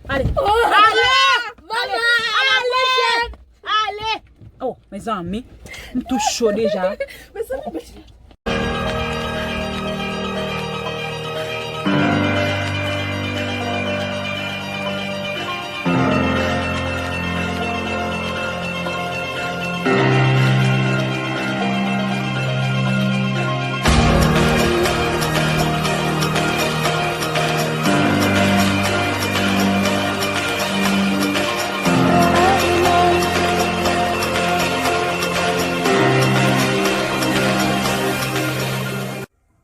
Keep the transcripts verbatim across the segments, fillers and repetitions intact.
Ale. Ale. Ale. Ale. Ale. Oh, mezanmi. M tou cho deja.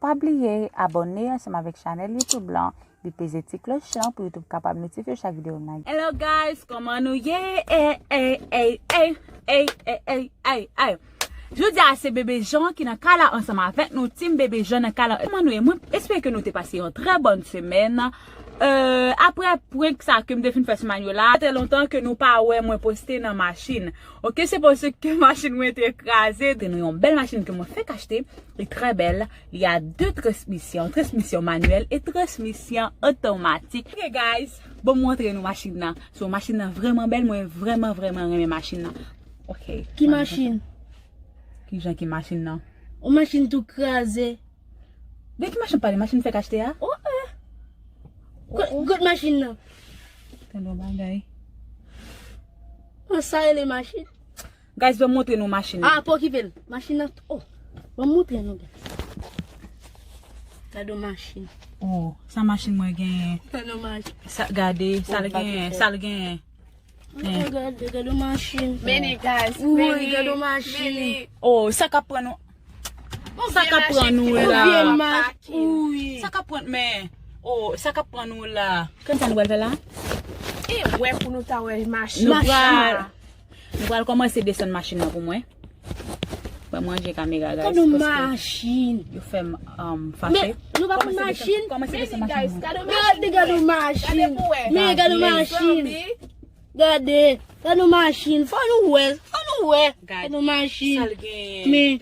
Pa bliye abòne ansanm avèk chanèl YouTube lan, epi peze ti klòch lan pou YouTube kapab notifye w chak videyo n lage. Hello guys, kòman nou ye? Ey, ey, ey, ey, ey, ey, ey, ey, ey. Jodi a se Bebe Jean ki nan kay la ansanm avèk nou, Team Bebe Jean nan kay la. Kòman nou ye? Mwen espere ke nou te pase yon trè bòn semèn. Euh, aprè prank sa ke m te fin fè sou Manyo la, sa te lontan ke nou pa wè mwen poste nan machin. Ok, se paske machin mwen te kraze. Te nou yon bèl machin ke mwen fèk achte. Li trè bèl. Li a de transmisyon, transmisyon manyèl e transmisyon otomatik. Ok, guys, bon, m montre nou machin nan. So, machin nan vrèman bèl, mwen vrèman, vrèman renmen machin nan. Ok. Ki machin? Ki jan ki machin nan? Yon machin tou kraze. De ki machin w pale? Machin fèk achte a? Oh, eh. Kot, kot machin nan? Tande yon bagay. An, sa rele machin? Guys, ban m montre nou machin nan. Ah, pa okipe l. Machin nan, oh. Ban m montre nou, guys. Gade yon machin. Oh, sa machin mwen genyen. Gade yon machin. Sa, gade, sa l genyen, sa l genyen. Oh, gade, gade yon machin. Meni, guys, meni, gade yon machin. Oh, sa k ap pran nou. Sa k ap pran nou la? Yon vye machin. Wi. Sa k ap pran, men, oh, sa k ap pran nou la? Kòman sa nou pral fè la? E wè pou nou ta wè machin. Nou pral, nou pral kòmanse desann machin nan pou mwen. Mwen manje kamera, guys, paske yo fè m, um, fache. Men, nou pa konn machin. Kòmanse desann machin nan. Gade, gade yon machin. Men, gade yon machin. Gade, gade yon machin. Fò nou wè, fò nou wè. Gade yon machin. Sa l genyen? Men.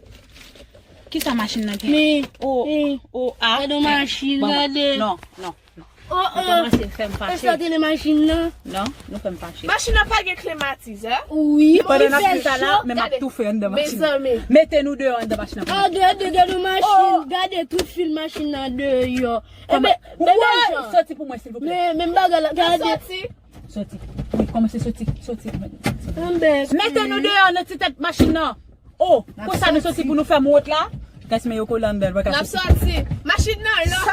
Kisa machin nan genyen? Men. Oh, oh, ah. Gade yon machin, gade. Non, non, non. Oh, oh. Ou kòmanse fè m fache. E sa te le machin nan? Non, nou fè m fache. Machin nan pa gen klimatizè? Wi, li fè cho. Pandan n ap di sa la, men m ap toufe anndan machin nan. Mezanmi. Mete nou deyò anndan machin nan. Ah, gade, gade yon machin. Oh. Gade tout fil machin nan deyò. Kòman? Ebe, bebe Jean. Soti pou mwen, silvouplè. Men, men bagay la, gade. Soti. Soti. Wi, kòmanse soti, soti. Mete nou deyò nan ti tèt machin nan. Oh, konsa nou soti pou nou fè m wont la. Guys, men yo kole anndan, l pa ka soti. N ap soti. Machin nan, lò.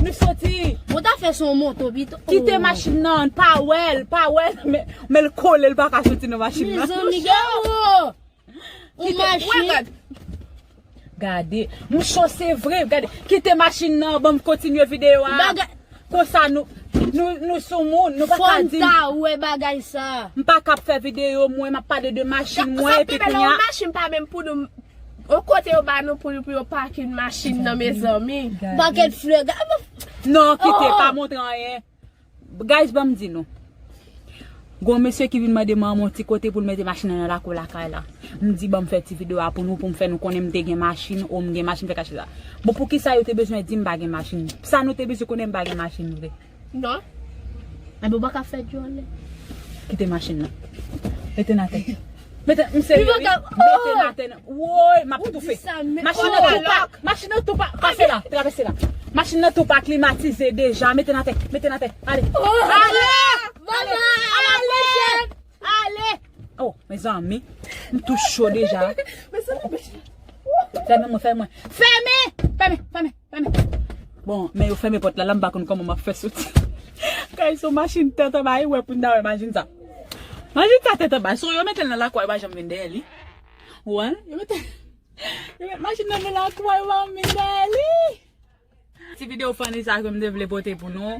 Nou soti. Bon, ta fè son moto, pito. Kite machin nan, pa wè l, pa wè l, men, men l kole, l pa ka soti nan machin nan. Mezanmi, gade. Yon machin. Gade, m cho se vre, gade. Kite machin nan, ban m kontinye videyo a. Konsa nou, nou, nou sou moun, nou pa ka di m. Fò n ta wè bagay sa. M pa ka ap fè videyo, mwen, m ap pale de machin mwen, epi kounye a. Machin pa menm pou nou, yon kote yo ba nou pou, pou yo pakin machin nan, mezanmi. Pakèt flè, gade. Non, kite, pa montre anyen. Guys, ban m di nou. Gon mesye ki vin mande manman yon ti kote pou l mete machin nan nan lakou lakay la. M di, ban m fè ti videyo a pou nou, pou m fè nou konnen m te gen machin, ou m gen machin fèk achte sa. Bon, poukisa yo te bezwen di m pa gen machin? Sa nou te bezwen konnen m pa gen machin vre. Non. Enben, ou pa ka fè djòlè. Kite machin nan. Mete n atè. Mete, m serye, wi. Mete n atè nan. Woy, m ap toufe. Machin nan tou pa, machin nan tou pa, pase la, travèse la. Machin nan tou pa klimatize deja. Mete n atè, mete n atè. Ale. Ale. Ale. Ale. Oh, mezanmi. M tou cho deja. Fèmen mwen, fèmen mwen. Fèmen! Fèmen, fèmen, fèmen. Bon, men yo fèmen pòt la, la m pa konn kòman m ap fè soti. Kay son machin tèt anba, e wè pou n ta wè machin sa. Machin sa tèt anba, so yo mete l nan lakou a, yo pa janm vin dèyè li. Ou wè, yo mete, yo mete machin nan nan lakou a, yo pa janm vin dèyè li. Ti videyo funny sa ke m te vle pote pou nou.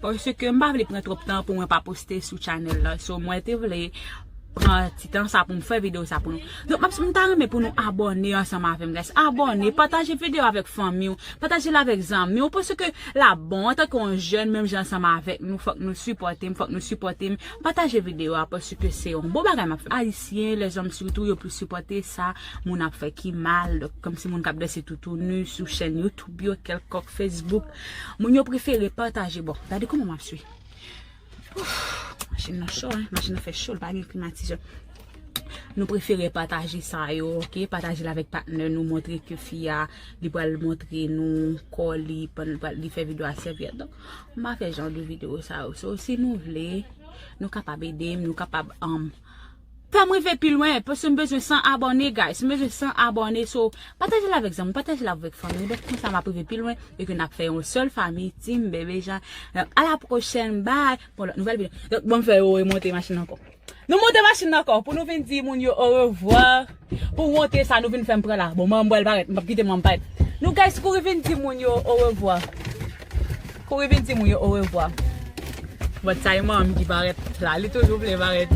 Paske m pa vle pran twòp tan pou mwen pa poste sou channel la. So, mwen te vle pran ti tan sa pou m fè videyo sa pou nou. Donk, m ap, m ta renmen pou nou abòne ansanm avè m, guys. Abòne, pataje videyo avèk fanmi w, pataje l avèk zanmi w. Paske l ap bon, antanke yon jèn, menm jan ansanm avèk nou, fòk nou sipòte m, fòk nou sipòte m. Pataje videyo a, paske se yon bon bagay m ap fè. Ayisyen, lèzòm sitou, yo plis sipòte sa moun ap fè ki mal. Donk, kòmsi moun k ap danse toutouni sou chèn YouTube yo, kèlkòk Facebook. Moun yo prefere pataje. Bon, gade kòman m ap swi. Machin nan cho, hein? Machin nan fè cho, li pa gen klimatizè. Nou prefere pataje sa yo, ok? Pataje l avèk patnè nou, montre ke fi a, li pral montre nou kò li, pandan li fè videyo a sèvyèt. Donk, m pa fè jan de videyo sa yo. So, si nou vle, nou kapab ede m, nou kapab, um, fè m rive pi lwen, paske m bezwen san abòne, guys. M bezwen san abòne, so, pataje l avèk zanmi, pataje l avèk fanmi. Donk, konsa m ap rive pi lwen, e ke n ap fè yon sèl fanmi, Team Bebe Jan. Donk, a la pwochèn, bye, pou lòt nouvèl videyo. Donk, bon, m fè yo remonte machin ankò. Nou monte machin nan ankò pou nou vin di moun yo orevwa. Pou wonte sa nou vin fè m pran la. Bon, mwen m pral parèt, m p ap kite mwen m parèt. Nou guys, kouri vin di moun yo orevwa. Kouri vin di moun yo orevwa. But sa e manman m ki parèt la, li toujou vle parèt.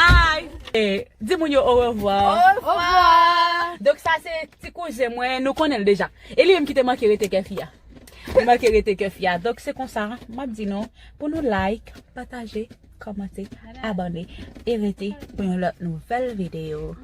Ay! E, di moun yo orevwa. Orevwa. Donk sa se ti kouzen mwen, nou konnen l deja. E li menm ki te manke rete kè fi a. Li manke rete kè fi a. Donk se konsa, m ap di nou, pou nou like, pataje, kòmante, abòne, e rete pou yon lòt nouvèl videyo.